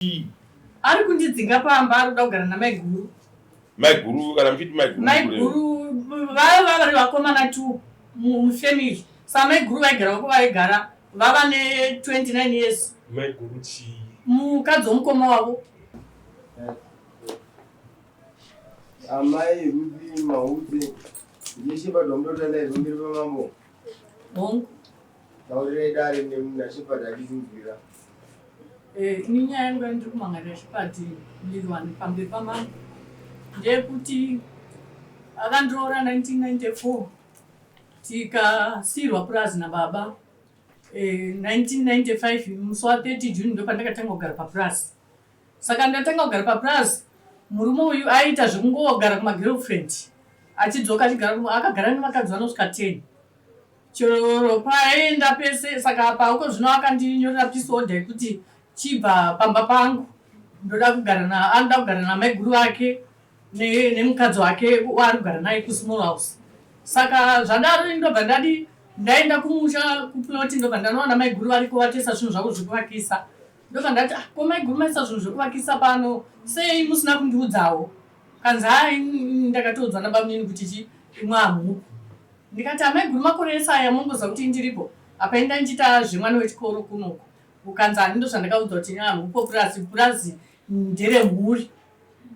Chii? Ari kundidzinga pamba ari kuda kugara namaiguru. Maiguru kana muchiti maiguru. Maiguru vaiva vari vakomana two mufamily. Saka maiguru vaigara vako vaigara vava ne 29 years. Maiguru chii? Mukadzi womukoma wavo. Amai Ruby Mahudze ndiye Shepherd wamunotaura naye pamberi pamambo. Hongu. Taurirai dare naShepherd achizinzwira. Eh, ini nyaya yangu yandiri kumangarira Shepherd Lilwani pamberi pamambo ndeyekuti akandiroora 1994 tikasiirwa purazi nababa eh, 1995 musi wa 30 June ndopandakatanga kugara papurazi. Saka ndatanga kugara papurazi murume uyu aiita zvekungogara kumagirlfriend achidzoka achigara akagara nevakadzi vanosvika 10 Chero paaienda pese saka apa uko zvino akandinyorera peace order yekuti chibva pamba pangu ndoda kugara na anoda kugara namaiguru vake nemukadzi wake waari kugara naye kusmall house saka zvadaro ini ndobva ndadi ndaenda kumusha kuplot ndobva ndanowana maiguru variko vatoisa zvinhu zvavo zvekuvakisa ndobva ndati ah, ko maiguru maisa zvinhu zvekuvakisa pano sei musina kundiudzawo kanzi hai ndakatoudzwa nabamunini kuti chi imwe hamupo Ndikati amaiguru makore ese aya mongoziva kuti ndiripo apa ini ndandichiita zvemwana wechikoro kunoku ukanzi ani ndozvandakaudzwa kuti hamupo purazi purazi nderemhuri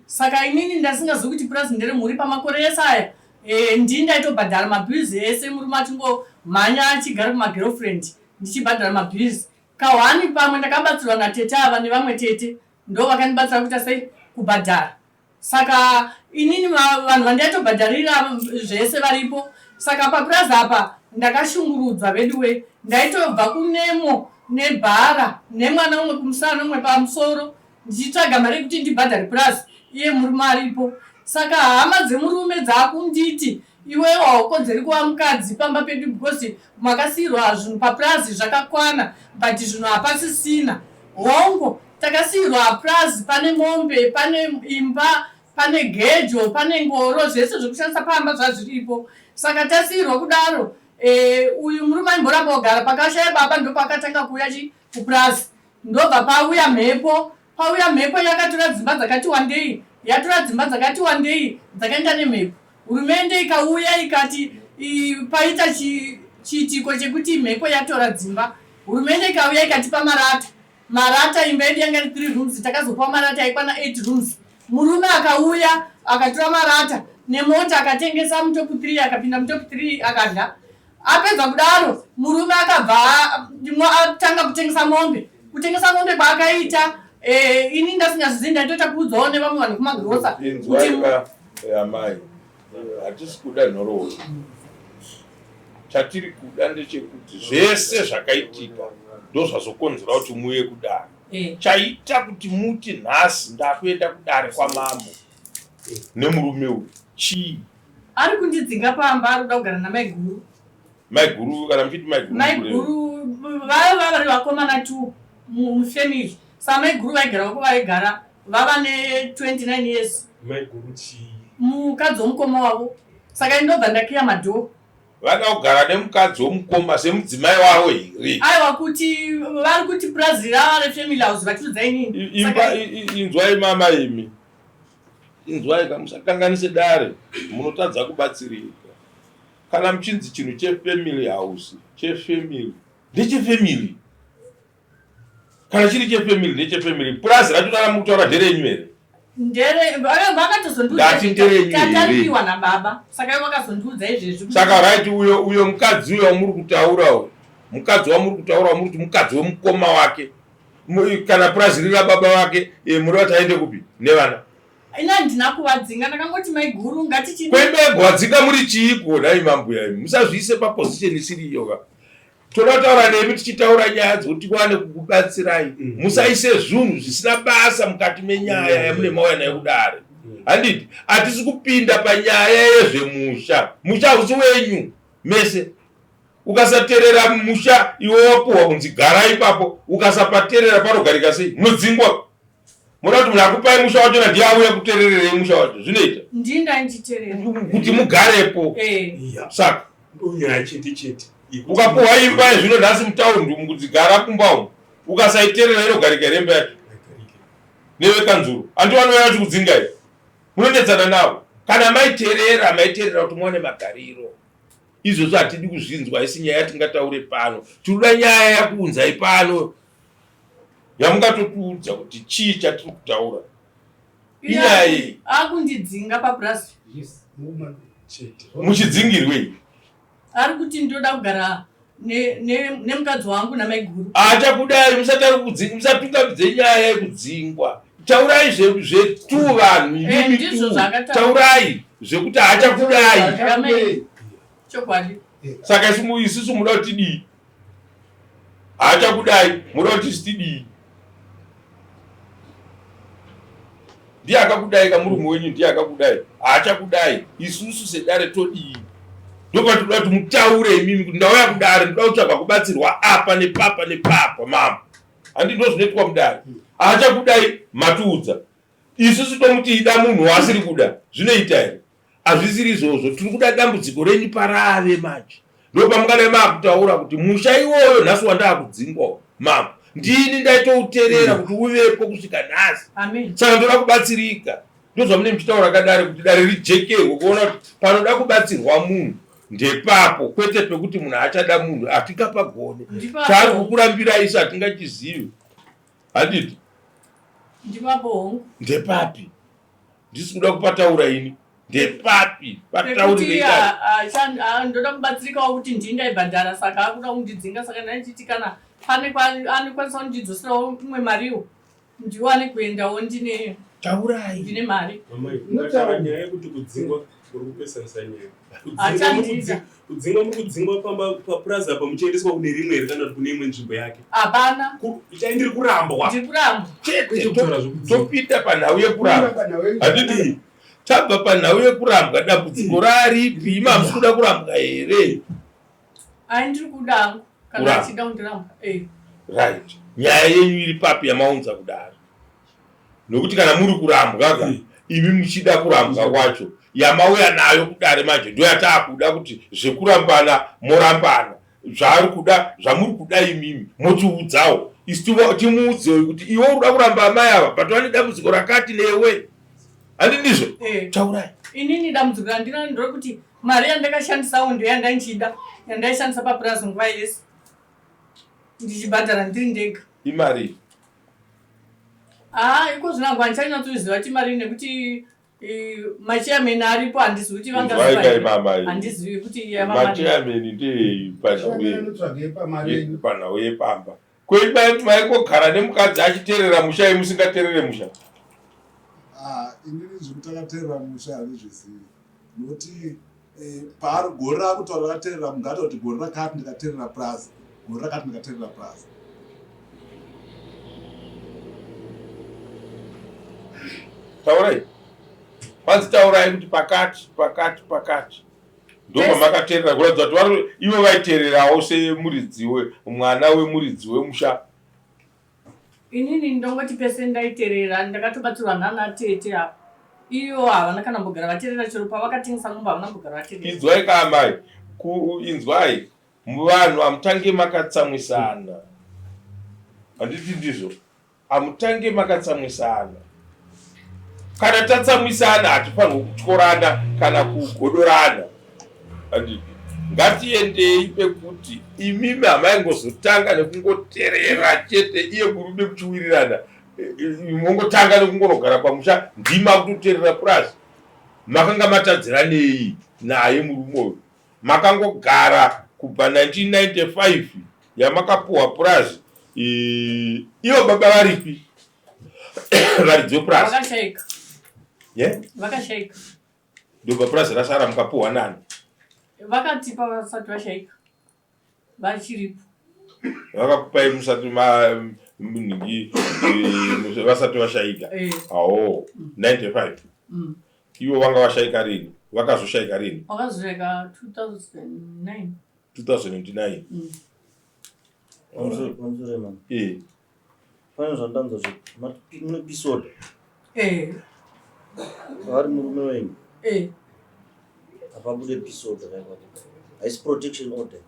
saka inini ndasingazivi kuti purazi nderemhuri pamakore ese aya e, ndini ndaitobhadhara mabills ese murume achingomhanya achigara kumagirlfriend ndichibhadhara mabills kahwani pamwe ndakabatsirwa natete ava nevamwe tete ndo vakandibatsira kuita sei kubhadhara Saka inini vanhu vandaitobhadharira zvese varipo saka papurazi apa ndakashungurudzwa veduwe ndaitobva kunemo nebhara nemwana umwe kumusana umwe pamusoro ndichitsvaga mari yekuti ndibhadhare purazi iye murume aripo saka hama dzemurume dzakunditi iwewe haukodzeri kuva mukadzi pamba pedu because makasiirwa zvinhu papurazi zvakakwana but zvinhu hapasisina hongo Takasiirwa purazi pane mombe, pane imba, pane gejo, pane ngoro, zvese zvekushandisa pamba zvazviripo. Saka tasiirwa kudaro e, uyu murume aimboramba kugara pakashaya baba ndopakatanga kuuya chi kupurazi ndobva pauya mhepo pauya mhepo yakatora dzimba dzakati wandei yatora dzimba dzakati wandei dzakaenda nemhepo hurumende ikauya ikati paita chiitiko chekuti mhepo yatora dzimba hurumende ikauya ikatipa marata Marata imba yedu yanga iri 3 rooms takazopiwa marata aikwana 8 rooms. Murume akauya akatora marata nemota akatengesa mutop 3 akapinda mutop 3 akadya. Apedza kudaro murume akabva atanga kutengesa mombe. Kutengesa mombe kwaakaita eh, ini ndasingazvizivi ndaitoita kuudzawo nevamwe vanhu kumagrosa kuti amai hatisi kuda nhoroondo Chatiri kuda ndechekuti zvese zvakaitika ndozvazokonzera kuti muuye kudare. Eh. Chaita kuti muti nhasi ndakuenda kudare kwamambo eh. nemurume uyu chii? Ari kundidzinga pamba ari kuda kugara namaiguru. Maiguru kana muchiti maiguru. Maiguru vaiva vari vakomana two mufamily. Saka maiguru vaigara vako vaigara vava ne 29 years. Maiguru chii? Mukadzi womukoma wavo. Saka ini ndobva ndakiya madhoo. Vada kugara nemukadzi womukoma semudzimai wavo here? Aiwa kuti vari kuti purazi rava refamily house vatiudza inini. Imba inzwai mama imi. Inzwai ka musakanganise dare munotadza kubatsirika. Kana muchinzi chinhu chefamily house chefamily ndechefamily. Kana chiri chefamily ndechefamily. Purazi racho raramukutaura nderenyu here? Ndere Ndati nderenyu here? Tataripiwa nababa saka ivo vakazondiudza izvezvi. Saka right uyo uyo mukadzi uyo wamuri kutaura uyo mukadzi wamuri kutaura wamuri kuti mukadzi wemukoma wake kana purazi riri rababa vake eh, muri vati aende kupi nevana ini handina kuvadzinga ndakangoti maiguru ngatichi kwembe kuvadzinga muri chiiko nhai mambuya imi musazviise paposition isiri iyo ka toda kutaura nemi tichitaura nyaya dzekuti tiwane kukubatsirai mm. musaise zvunhu zvisina basa mukati menyaya mm. yamune mauya nayo kudare mm. handiti hatisi kupinda panyaya yezvemusha musha hausi wenyu mese ukasaterera musha iwe wapuhwa kunzi gara ipapo ukasapaterera panogarika sei munodzingwa Muda kuti munhu akupai musha wacho na ndiye auya kuterererei musha wacho zvinoita kuti mugarepo eh. Saka ndonyaya chete chete ukapuhwa imba yezvino nhasi mutaundi umu kunzi gara kumba umu ukasaiterera inogarika here imba yacho? Nevekanzuru handi vanouya vachikudzingai, munonetsana navo. Kana maiterera, maiterera kuti muwane magariro. Izvozvo hatidi kuzvinzwa, haisi nyaya yatingataure pano. Tinoda nyaya yakuunzai pano yamungatotiudza kuti chii chatiri kutaura. Inyaya yei? Akundidzinga papurazi. Muchidzingirwei? Ari kuti ndoda kugara nemukadzi wangu namaiguru. Achakudai, musatungamidze nyaya yekudzingwa. Taurai zvetu vanhu eh, imimi tu. Taurai zvekuti haachakudai. Chokwadi. Saka isusu muda kuti tidii? Haachakudai, muda kuti tidii? Ndiye akakudai kamurume wenyu, ndiye akakudai, haachakudai. Isusu sedare todii? Ndopatinoda kuti mutaure imimi kuti ndauya kudare, ndoda kutsvaga kubatsirwa apa nepapa nepapa mama. Handi ndo zvinoitwa mudare. Haachakudai, matiudza. Isusu tomuti ida munhu waasiri kuda, zvinoita here? Hazvisiri izvozvo, tiri kuda dambudziko renyu parave manje. Ndopamungadai maakutaura kuti musha iwoyo nhasi wandaakudzingwa mama, ndini ndaitouterera kuti uvepo kusvika nhasi, saka ndoda kubatsirika. Ndozvamune muchitaura kadare kuti dare rijekerwe kuona kuti panoda kubatsirwa munhu ndepapo, kwete pekuti munhu achada munhu hatingapagone. Chaari kukurambira isu hatingachizivi, handiti? Ndepapi? Ndisi kuda kupataura ini. Ndepapi pataurirei? Ndoda kubatsirikawo kuti ndini ndaibhadhara, saka akuda kundidzinga, saka ndaichiti kana pane anokwanisa kundidzoserawo imwe mariwo ndiwane kuendawo ndine taurai ndine mari. Nyaya yekuti kudzingwa muri kupesanisa nyaya. Kudzingwa muri kudzingwa pamba papurazi apa muchiendeswa kune rimwe here kana kuti kune imwe nzvimbo yake? Hapana. Itai ndiri kurambwa. Ndiri kurambwa. Chete topinda panhau yekurambwa. Handiti tabva panhau yekurambwa, dambudziko raripi? Imi hamusi kuda kurambwa here? Ai, ndiri kuda kana achida kundiramba. Eh. Right. Nyaya yenyu iri papi yamaunza kudaro? Nokuti kana muri kurambwa ka, imi muchida kurambwa kwacho, yamauya nayo kudare manje ndoyataakuda kuti zvekurambana morambana, zvaari kuda zvamuri kuda imimi motiudzawo isu timuudzewo kuti iwe uri kuda kuramba amai ava but vane dambudziko rakati newe, handi ndizvo? Eh. Taurai. Inini dambudziko randinaro nderekuti mari yandakashandisawo ndiyo yandanchida, yandaishandisa papurazi nguva yese ndichibhadhara ndiri ndega. Imari? Ah, iko zvino hangu handichanyatsoziva kuti mari, nekuti machairman aripo, handizivi kuti vangaziva, handizivi kuti yava mari. Machairman ndei panhau yepamba? Kwei maingogara nemukadzi achiterera musha, musingaterere musha? Ah, inini zvekuti akaterera musha handizvizivi, nokuti paari gore raakutaura akaterera, mungata kuti gore rakati ndikaterera purazi, gore rakati ndikaterera purazi. Taurai, kwanzi taurai kuti pakati pakati pakati ndomamakaterera, kuratidza kuti ivo vaitererawo semuridzi mwana wemuridzi wemusha. Inini ndongoti pese ndaiterera, ndakatobatsirwa nana tete apa. Iyo havana kana mbogara vaterera, chero pavakatengesa mombe havana mbogara vaterera. Inzwai kaamai, inzwai vanhu, hamutange makatsamwisana, handiti ndizvo? Hamutange makatsamwisana. Kana tatsamwisana hatifanirwi kutyorana kana kugodorana, handiti? Ngatiendei pekuti imimi hamaingozotanga nekungoterera chete, iye murume muchiwirirana, mongotanga nekungonogara pamusha, ndima kutoterera purazi. Makanga matadziranei naye murume uyu? Makangogara kubva 1995 yamakapuhwa purazi, ivo baba varipi varidzi vepurazi? Vakashaika. Yeah? Vakashaika. Ndobva purazi rasara mukapuhwa nani? Vakatipa vasati vashaika, vachiripo. Vakakupai musati nhingi vasati vashaika? Eh. Awo 95. Ivo vanga vashaika rini? Vakazoshaika rini? Vakazoshaika 2009. 2009. Pamusoro mama. Eh. Pane zvandanzwa mune peace order. Eh. Vari murume wenyu. Eh. Hapabude peace order kaikwapo. Haisi protection order.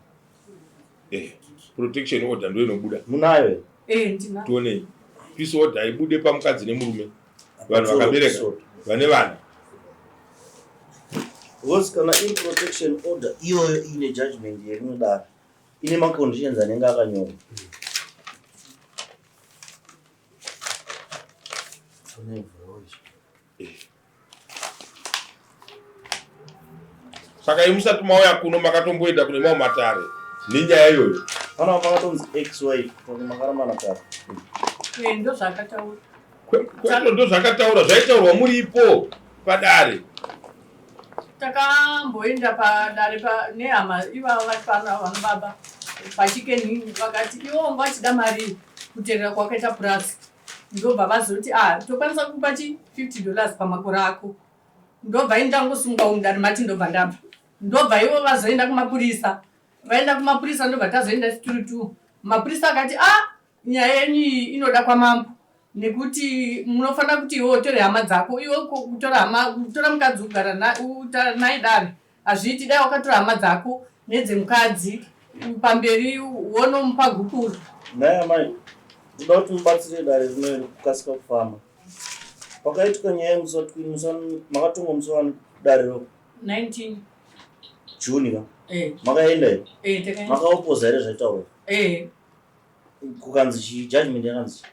Eh, protection order ndo inobuda. Munayo here? Eh, ndina. Tionei. Peace order haibude pamukadzi nemurume, vanhu vakabereka vane vana. Because kana iri protection order iyoyo iine judgment yerimwe dare ine maconditions anenge akanyorwa. Saka imi musati mauya kuno makatomboenda kune mamwe matare nenyaya iyoyo? Pana makatonzi ex wife kuti makarambana kare. Eh, ndozvaakataura. Kwete, ndozvakataura, zvaitaurwa muripo padare. Takamboenda padare pa nehama ivava vari pano ava vana baba pachikeni vakati ivo vanga vachida mari kuterera kwakaita purazi ndobva vazoti ah tokwanisa kukupa chi 50 dollars pamakore ako ndobva ini ndangosungwa mudare mati ndobva ndabva ndobva ivo vazoenda kumapurisa vaenda kumapurisa ndobva tazoenda tiri two mapurisa akati ah nyaya yenyu iyi inoda kwamambo nekuti munofanira kuti iwe utore hama dzako iwe kutora hama kutora mukadzi kugara naye dare hazviiti dai wakatora hama dzako nedzemukadzi pamberi wonomupa gupuro. Nhai amai, ndoda kuti mubatsire dare rino iri kukasika kufamba. Pakaitika nyaya yemusi wa musi makatongwa musi wani dare ro? 19 June ka? Eh. Makaenda here? Eh, takaenda. Makaopoza here zvaitaurwa? Eh. Kukanzi chii? Judgment yakanzi chii?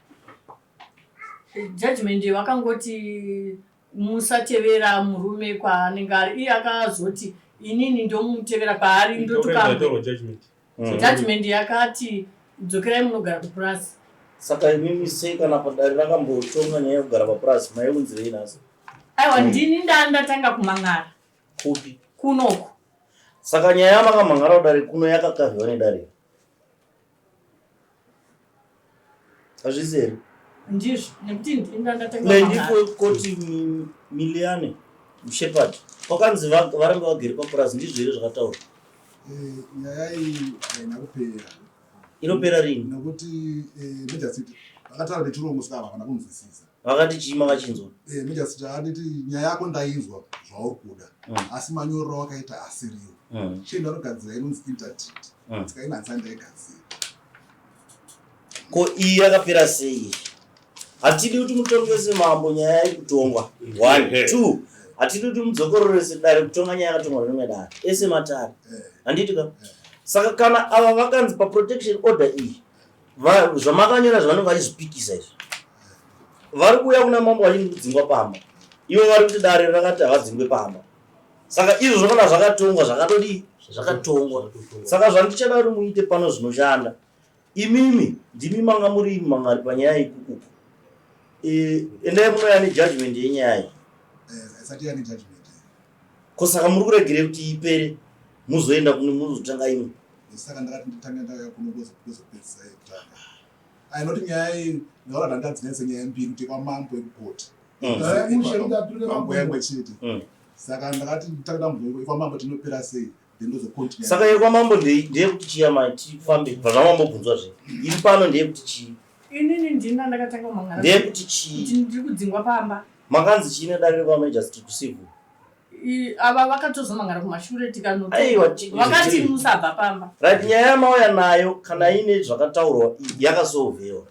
Judgment vakangoti musatevera murume kwaanenge ari iye akazoti inini ndomutevera kwaari ndotuka judgment yakati dzokerai munogara kupurasi. Saka imimi sei kana padare rakambotonga nyaya yekugara papurasi maiunzirei nhasi? Aiwa ndini ndandatanga kumhan'ara. Kupi? Kunoku. Saka nyaya yamakamhan'ara kudare kuno yakakavhiwa nedare? Hazvisi here? Ndizvo, nekuti ndini ndandatanga kumhan'ara. Ndipo koti Miliane Shepherd kwakanzi varambe vagere papurasi ndizvo here zvakataurwa? Eh, nyaya iyi haina kupera. Inopera rini? Nokuti eh, Major City vakataura nechirungu saka havana kunzwisisa. Vakati chii makachinzwa? Eh, Major City anditi nyaya yako ndainzwa zvauri kuda asi manyorero awakaita asiriwo. Chienda unogadzira inonzi interdict. Saka ini handisati ndaigadzira. Ko iyi yakapera sei? Hatidi kuti mutongese mambo nyaya yekutongwa. One, two. Hatidi kuti mudzokororese dare kutonga nyaya yakatongwa nerimwe dare. Ese matare. Handiti ka? Saka kana ava vakanzi paprotection order iyi zvamakanyora zvavanenge vachizvipikisa izvi. Vari kuuya kuna mambo vachindi kudzingwa pamba. Ivo vari kuti dare rakati havadzingwe pamba. Saka izvozvo kana zvakatongwa zvakatodii? Zvakatongwa. Saka zvandichada kuti muite pano zvinoshanda. Imimi ndimi manga muri mangari panyaya ikukuku. E, endai munouya nejudgment yenyaya iyi. Isati yane judgment. Ko saka muri kuregerei kuti ipere muzoenda kune muzotanga imwe? Saka ndakati nditange ndauya kuno ndozopedzisa yekutanga. Ai noti nyaya iyi ndaona ndandadzinetse nyaya mbiri kuti kwamambo ekukoti. Mambo yangwe chete. Saka ndakati nditange ndamubvunza kwamambo tinopera sei? Saka yekwamambo ndeyekuti chii amai tifambe bva zvamambobvunzwa zve iri pano ndeyekuti chii? Inini ndina ndakatanga kumhan'ara. Ndeyekuti chii? Kuti ndiri kudzingwa pamba. Makanzi chii nedare rekwamajustry kucivil? Ava vakatozomhan'ara kumashure tikanoaiwa vakati musabva pamba. Right, nyaya yamauya nayo kana ine zvakataurwa yakasolvewa.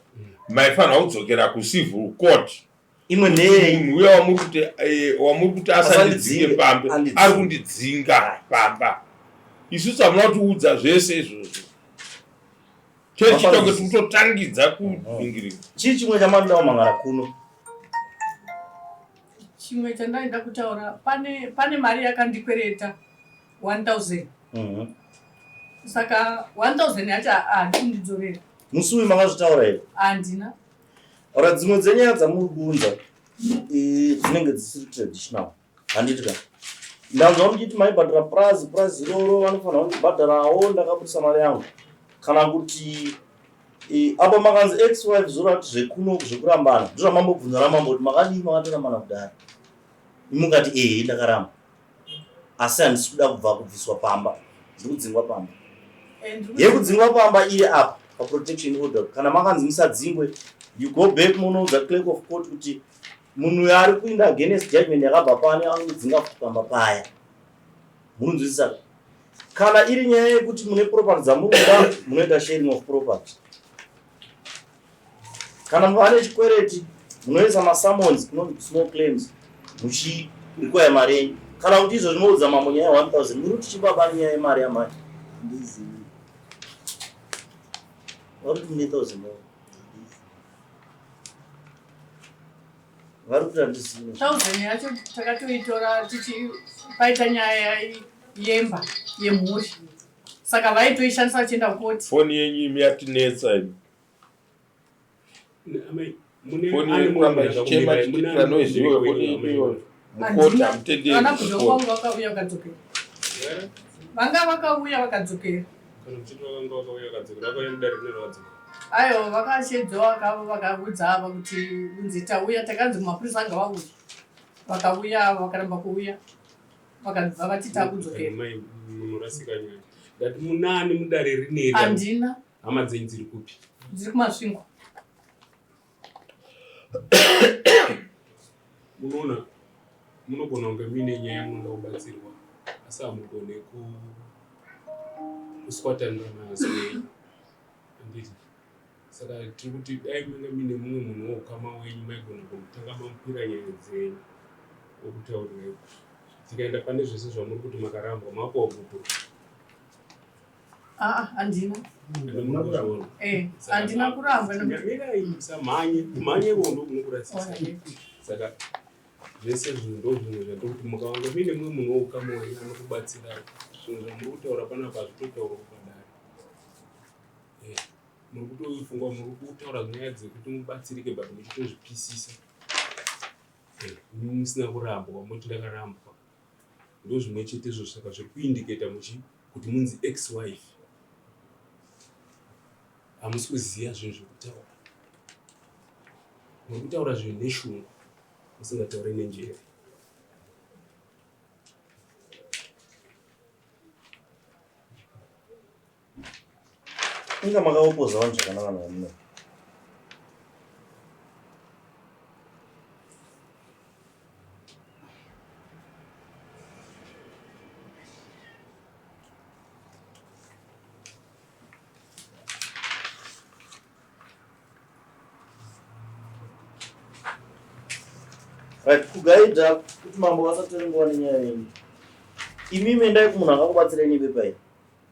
Maifanira kudzokera kucivil court. Imwe ndeyei? Munhu uya wamuri kuti eh, wamuri kuti asandidzinge pamba ari kundidzinga pamba. Isusu hamuna kutiudza zvese izvozvo. Chechiita kunge tiri kutotangidza kudungirira. Chii chimwe chamanoda kumhan'ara kuno? Chimwe chandaida kutaura pane pane mari yakandikwereta 1000. Saka 1000 yacho haadi kundidzorera. Musi uyu makazvitaura here? Handina. Ora dzimwe dzenyaya dzamuri kuunza dzinenge dzisiri traditional handiti ka ndanzwa muchiti maibhadhara purazi purazi iroro vanofanira kundibhadharawo ndakabudisa mari yangu kana kuti apa makanzi ex wife zvorati zvekuno zvekurambana ndozvamambobvunza namambo kuti makadii makatorambana kudhara imukati ehe ndakaramba asi handisi kuda kubva kubviswa pamba ndiri kudzingwa pamba yekudzingwa pamba iri apa paprotection order kana makanzi musadzingwe you go back munoudza clerk of court kuti munhu uyo ari kuinda against judgment yakabva pano anodzinga futi pamba paya munonzwisisa kana iri nyaya yekuti mune property dzamuri kuda munoita sharing of property. Kana mava nechikwereti munoisa masummons kunonzi small claims muchirequire mari yenyu. Kana kuti izvo zvinoudza mambo nyaya ye1000 muri kuti chibaba nenyaya yemari yamai. Handizivi. Vari kuti mune 1000 yavo. Vari kuti handizivi. 1000 yacho takatoitora tichi paita nyaya yemba yemhuri saka vaitoishandisa vachienda kukoti. Foni yenyu imi yatinetsa imi. Amai, mune Foni ani yenyu kuramba mune ichichema mune ichititira ani noise iyoyo mune foni yenyu iyoyo. Mukoti Handina. hamutenderi Vana kudzoka kufona. vangu vakauya vakadzokera. Here? Vanga vakauya vakadzokera. Kana muchiti vakanga vakauya vakadzokera, vakauya mudare rine ravadzokera. Aiwa vakashedzwa vakava vakaudza ava kuti unzi tauya takanzi mapurisa anga vauya. Vakauya ava vakaramba kuuya. Vakabva vati takudzokera. Mai munorasika nyaya. Ndati munani mudare rineri? Handina. Hama dzenyu dziri kupi? Dziri kuMasvingo. Munoona munogona kunge muine nyaya munoda kubatsirwa asi hamugone kuswatanura mazwi enyu. Handiti? Saka tiri kuti dai manga muine mumwe munhu weukama wenyu maigona kutanga mamukwira nyaya dzenyu okutaurirai. Tikaenda pane zvese zvamuri kuti makarambwa mapuwa gupuro. Aa, handina. Handina Eh, handina kurambwa. Mirai musamhanye, kumhanye iko ndokunokurasisa. Saka zvese zvinhu ndozvimwe zvandiri kuti mukawanga muine mumwe munhu weukama wenyu anokubatsirai. Zvinhu zvamuri kutaura panapa hazvitotaurwa padare. Eh, muri kutofunga muri kutaura nyaya dzekuti mubatsirike but muchitozvipisisa. Eh, musina kurambwa moti ndakarambwa. Ndozvimwe chete izvo saka zviri kuindicata muchi kuti munzi ex wife. Hamusi kuziva zvinhu zvekutaura. Muri kutaura zvinhu neshungu musingataure nenjere. Inga makaopoza vanhu zvakanaka namuno. Right, kugaidha kuti mambo vasatore nguva nenyaya yenyu. Imimi endai kumunhu akakubatsirai nebepa iri.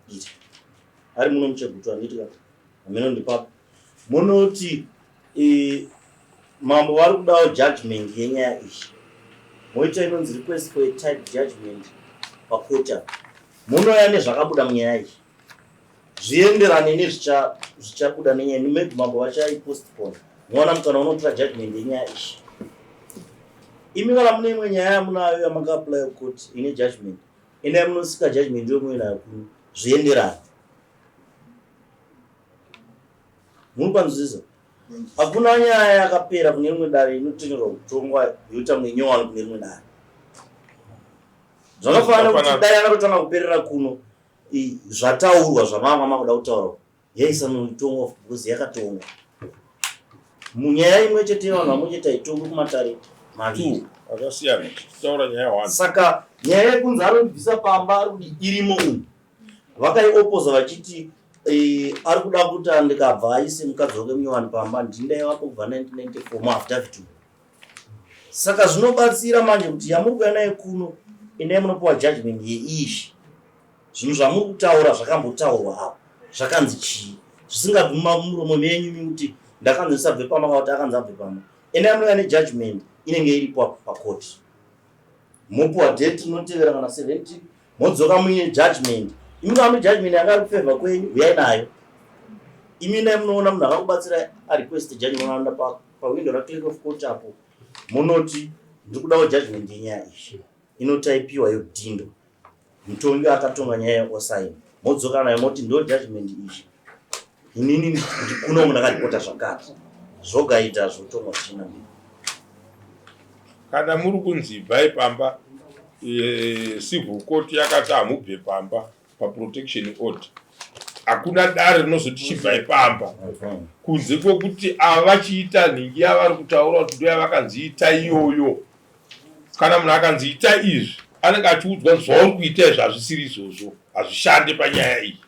Iri. Ari muno muChegutu handiti ka? Hameno ndipapo. Munoti e, mambo vari kudawo judgment yenyaya iyi. Moita inonzi request for a type judgment pakota. Munouya nezvakabuda munyaya iyi. Zvienderane nezvichabuda nenyaya ino. Maybe mambo vachaipostpone. Mowana mukana unotora judgment yenyaya iyi. Imi kana mune imwe nyaya yamunayo yamaka-apply court ine judgment, endai munosika judgment iyo muinayo kuno. Zvienderane. Muri kwanzwisisa? Hakuna nyaya yakapera kune rimwe dare inotenderwa kutongwa yoita kunge nyowani kune rimwe dare. Zvakafanana nekuti dai yakatotanga kuperera kuno zvataurwa zvamanga makuda kutaura yaisanotongwa because yakatongwa munyaya imwe chete yevanhu vamwe chete haitongwi kumatare maviri akasiyana. Taura nyaya one. Saka nyaya yekunzi ari kubvisa pamba ari kuti irimo umu vakaiopoza vachiti eh, ari kuda kuti andikabva aise mukadzi wake munyowani pamba ndindaivapo kubva 1994 muaffidavit umu. Saka zvinobatsira manje kuti yamuri kuuya naye kuno endai munopiwa judgment yeizvi zvinhu zvamuri kutaura zvakambotaurwa apo zvakanzi chii zvisingabvi mumuromo menyu imi kuti ndakanzi ndisabve pamba kana kuti akanzi abve pamba. Endai munouya nejudgment inenge iripo apo pakoti mopiwa date rinotevera kana 17 modzoka muine judgment. Imi kana mune judgment yanga iri kufavor kwenyu huyai nayo. Imi endai munoona munhu akakubatsirai arequest judgment anoenda pa pahwindo raclerk of court apo munoti ndiri kudawo judgment yenyaya iyi inotaipiwa yodhindwa mutongi akatonga nyaya osaina modzoka nayo moti ndo judgment iyi inini ndikuno mundakaripota zvakati zvogaita zvotongwa zvichienda mberi. Kana muri kunzi ibvai pamba civil court yakati hamubve pamba paprotection order hakuna dare rinozoti chibvai pamba kunze kwekuti ava vachiita nhingi yavari kutaura kuti ndoyavakanzi ita iyoyo. Kana munhu akanzi ita izvi anenge achiudzwa zvauri kuita izvi hazvisiri izvozvo, hazvishande panyaya iyi.